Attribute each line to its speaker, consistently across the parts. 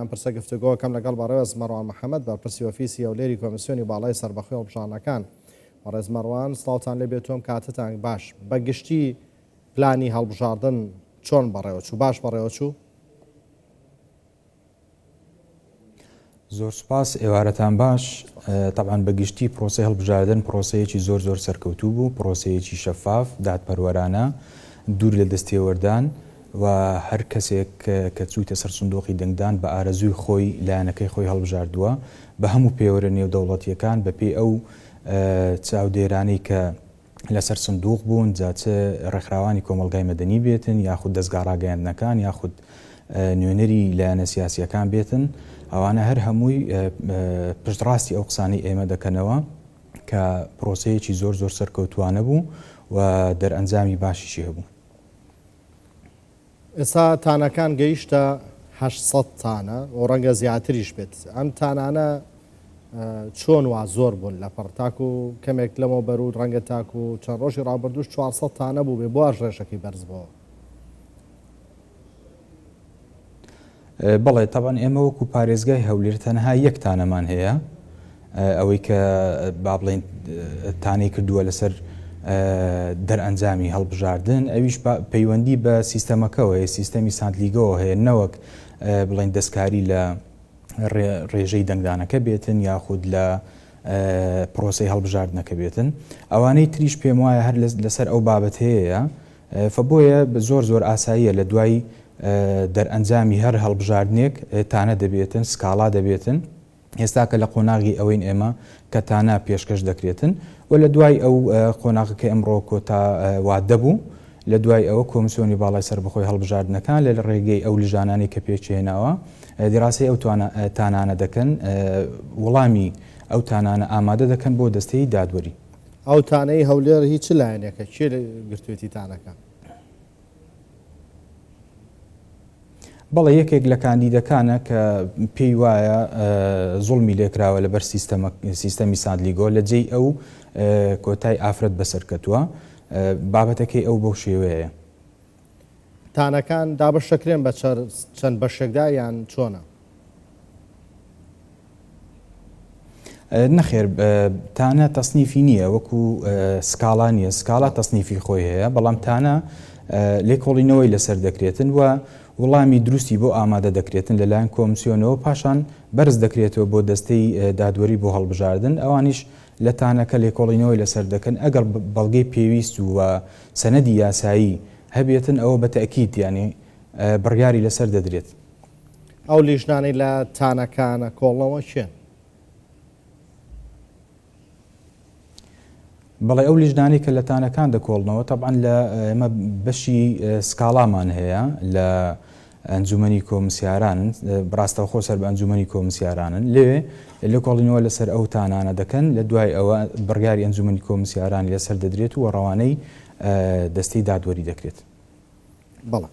Speaker 1: ئەم پرسە گفتوگۆکەم لەگەڵ بەڕێز مەڕوان محەمەد بەرپرسی ئۆفیسی هەولێری کۆمیسیۆنی باڵای سەربەخۆی هەڵبژاردنەکان. بەڕێز مەڕوان سڵاوتان لێ بێت و ئەم کاتەتان باش. بە گشتی پلانی هەڵبژاردن چۆن بەڕێوەچوو؟ باش بەڕێوەچوو؟
Speaker 2: زۆر سوپاس، ئێوارەتان باش. تەبعەن بە گشتی پرۆسەی هەڵبژاردن پرۆسەیەکی زۆر زۆر سەرکەوتوو بوو، پرۆسەیەکی شەفاف، دادپەروەرانە، دوور لە دەستێوەردان و هەر کەسێک کە چوویتە سەر سندوقی دەنگدان بە ئارەزووی خۆی لایەنەکەی خۆی هەڵبژاردووە بە هەموو پێوەرە نێودەوڵەتییەکان بە پێی ئەو چاودێرانەی کە لەسەر سندوق بوون جا چ ڕێکخراوانی کۆمەڵگای مەدەنی بێتن یاخود دەزگا ڕاگەیاندنەکان یاخود نوێنەری لایەنە سیاسییەکان بێتن ئەوانە هەر هەمووی پشتڕاستی ئەو قسانەی ئێمە دەکەنەوە کە پرۆسەیەکی زۆر زۆر سەرکەوتووانە بوو و دەرئەنجامی باشیشی هەبوو.
Speaker 1: ئێستا تانەکان گەیشتە 800 تانە و ڕەنگە زیاتریش بێت. ئەم تانانە چۆن وا زۆر بوون لەپڕ تاکو کەمێک لەمەوبەر و ڕەنگە تاکو چەند ڕۆژی ڕابردووش 400 تانە بووبێ بۆ واش ڕێژەکەی بەرز بۆوە؟
Speaker 2: بەڵێ تەبعەن ئێمە وەکو پارێزگای هەولێر تەنها یەک تانەمان هەیە ئەوەی کە با بڵێین تانەی کردووە لەسەر دەرئەنجامی هەڵبژاردن ئەویش پەیوەندی بە سیستەمەکەوە هەیە سیستەمی سانتلیگەوە هەیە نەوەک بڵێن دەستکاری لە ڕێژەی دەنگدانەکە بێتن یاخود لە پرۆسی هەڵبژاردنەکە بێتن ئەوانەی تریش پێم وایە هەر لەسەر ئەو بابەتەیە فە بۆیە زۆر زۆر ئاساییە لە دوای دەرئەنجامی هەر هەڵبژاردنێک تانە دەبێتن، سکاڵا دەبێتن، ئێستاکە لە قۆناغی ئەوەین ئێمە کە تانە پێشکەش دەکرێتن و لە دوای ئەو قۆناغە کە ئەمڕۆ کۆتا وادە بوو لە دوای ئەوە کۆمسیۆنی باڵای سەربەخۆی هەڵبژاردنەکان لە ڕێگەی ئەو لژانانەی کە پێکهێناوە دیراسەی ئەو تانانە دەکەن وڵامی ئەو تانانە ئامادە دەکەن بۆ دەستەی دادوەری.
Speaker 1: ئەو تانەی هەولێر هی چ لایەنێکە؟ کێ گرتوێتی تانەکە؟
Speaker 2: بەڵێ یەکێک لە کاندیدەکانە کە پێی وایە زوڵمی لێکراوە لەبەر سیستەمی ساندلیگۆ لە جێی ئەو کۆتای ئافرەت بەسەرکەتووە بابەتەکەی ئەو بەو شێوەیە.
Speaker 1: تانەکان دابەش دەکرێن بە چەند بەشێکدا یان چۆنە؟
Speaker 2: نەخێر تانە تەسنیفی نییە وەکو سکاڵا نییە سکاڵا تەسنیفی خۆی هەیە بەڵام تانە لێکۆڵینەوەی لەسەر دەکرێتن و وڵامی دروستی بۆ ئامادە دەکرێتن لەلایەن کۆمسیۆنەوە پاشان بەرز دەکرێتەوە بۆ دەستەی دادوەری بۆ هەڵبژاردن ئەوانیش لە تانەکە لێکۆڵینەوەی لەسەر دەکەن ئەگەر بەڵگەی پێویست و سەنەدی یاسایی هەبێتن ئەوە بە تەئکید یانی بڕیاری لەسەر دەدرێت.
Speaker 1: ئەو لیژنانەی لە تانەکان ئەکۆڵنەوە کێن؟
Speaker 2: بەڵێ ئەو لیژنانەی کە لە تانەکان دەکۆڵنەوە تەبعەن لە ئێمە بەشی سکاڵامان هەیە لە ئەنجومەنی کۆمسیارانن ڕاستەوخۆ سەر بە ئەنجومەنی کۆمسیارانن لێ لێکۆڵینەوە لەسەر ئەو تانانە دەکەن لە دوای ئەوە بڕیاری ئەنجومەنی کۆمسیارانی لەسەر دەدرێت و ڕەوانەی دەستەی دادوەری دەکرێت.
Speaker 1: بەڵێ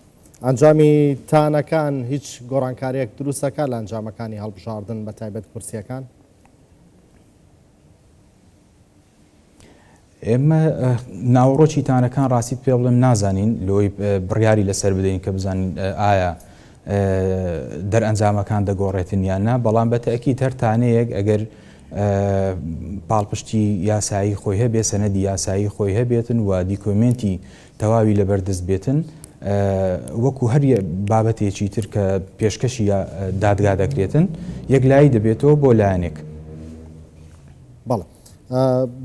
Speaker 1: ئەنجامی تانەکان هیچ گۆڕانکاریەک دروست دەکات لە ئەنجامەکانی هەڵبژاردن بە تایبەت کورسیەکان؟
Speaker 2: ئێمە ناوەڕۆکی تانەکان ڕاستیت پێ بڵێم نازانین لۆی بڕیاری لەسەر بدەین کە بزانین ئایا دەرئەنجامەکان دەگۆڕێتن یان نا بەڵام بە تەئکید هەر تانەیەک ئەگەر پاڵپشتی یاسایی خۆی هەبێ سەنەدی یاسایی خۆی هەبێتن و دیکۆمێنتی تەواوی لەبەردەست بێتن وەکو هەر بابەتێکی تر کە پێشکەشی دادگا دەکرێتن یەکلایی دەبێتەوە بۆ لایەنێک.
Speaker 1: بەڵێ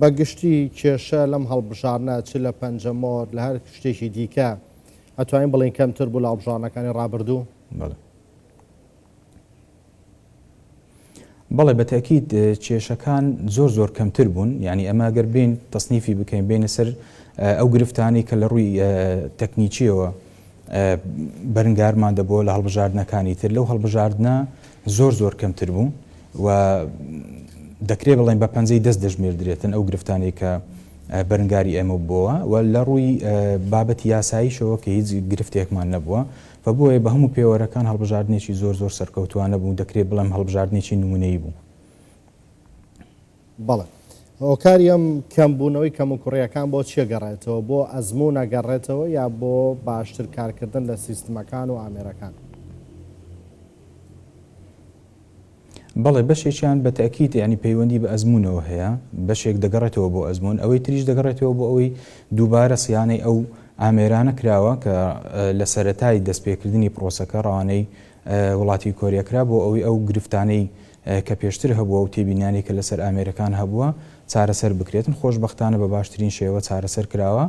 Speaker 2: بە
Speaker 1: گشتی کێشە لەم هەڵبژاردنە چ لە پەنجەمۆر لە هەر شتێکی دیکە ئەتوانین بڵێین کەمتر بوو لە هەڵبژاردنەکانی ڕابردوو؟
Speaker 2: بەڵێ. بەڵێ بە تەئکید کێشەکان زۆر زۆر کەمتر بوون یانی ئەمە گەر بێین تەسنیفی بکەین بێینە سەر ئەو گرفتانەی کە لە ڕووی تەکنیکیەوە بەرنگارمان دەبووە لە هەڵبژاردنەکانی تر لەو هەڵبژاردنە زۆر زۆر کەمتر بوو و دەکرێ بڵێن بە پەنجەی دەست دەژمێردرێتن ئەو گرفتانەی کە بەرنگاری ئێمە بۆوە و لە ڕووی بابەتی یاساییشەوە کە هیچ گرفتێکمان نەبووە فە بۆیە بە هەموو پێوەرەکان هەڵبژاردنێکی زۆر زۆر سەرکەوتووانە بوو، دەکرێ بڵێم هەڵبژاردنێکی نموونەیی بوو.
Speaker 1: بەڵێ. هۆکاری ئەم کەمبوونەوەی کەموکوڕییەکان بۆ چی ئەگەڕێتەوە؟ بۆ ئەزموون ئەگەڕێتەوە یا بۆ باشتر کارکردن لە سیستمەکان و ئامێرەکان؟
Speaker 2: بەڵێ بەشێکیان بە تەئکید یانی پەیوەندی بە ئەزموونەوە هەیە، بەشێک دەگەڕێتەوە بۆ ئەزموون، ئەوەی تریش دەگەڕێتەوە بۆ ئەوەی دووبارە سیانەی ئەو ئامێرانە کراوە کە لە سەرەتای دەستپێکردنی پرۆسەکە ڕەوانەی وڵاتی کۆریا کرا بۆ ئەوەی ئەو گرفتانەی کە پێشتر هەبووە و تێبینیانەی کە لەسەر ئامێرەکان هەبووە چارەسەر بکرێتن، خۆشبەختانە بە باشترین شێوە چارەسەر کراوە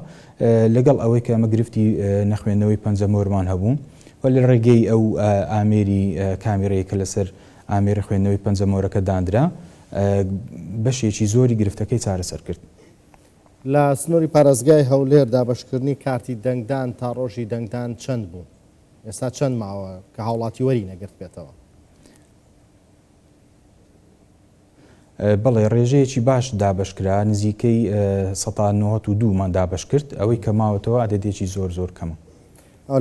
Speaker 2: لەگەڵ ئەوەی کە ئەمە گرفتی نەخوێندنەوەی پەنجەمۆرمان هەبوو و لە ڕێگەی ئەو ئامێری کامیرەی کە لەسەر ئامێری خوێندنەوەی پەنجەمۆرەکە داندرا بەشێکی زۆری گرفتەکەی چارەسەر کرد.
Speaker 1: لە سنووری پارێزگای هەولێر دابەشکردنی کارتی دەنگدان تا ڕۆژی دەنگدان چەند بوو؟ ئێستا چەند ماوە کە هاوڵاتی وەری نەگرتبێتەوە؟
Speaker 2: بەڵێ ڕێژەیەکی باش دابەشکرا، نزیکەی 92% مان دابەش کرد، ئەوەی کە ماوەتەوە عەدەدێکی زۆر زۆر کەمە.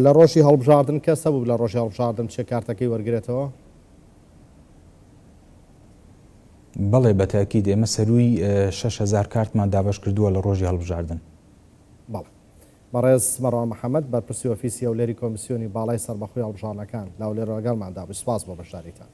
Speaker 1: لە ڕۆژی هەڵبژاردن کەس هەبوو لە ڕۆژی هەڵبژاردن بچێ کارتەکەی وەرگرێتەوە؟
Speaker 2: بەڵێ بە تاکید ئێمە سەرووی 6000 کارتمان دابەش کردووە لە ڕۆژی هەڵبژاردن.
Speaker 1: بەڵێ. بەڕێز مەڕوان محەمەد، بەرپرسی ئۆفیسی هەولێری کۆمیسیۆنی باڵای سەربەخۆی هەڵبژاردنەکان لە هەولێرەوە لەگەڵماندا بووی، سوپاس بۆ بەشداریتان.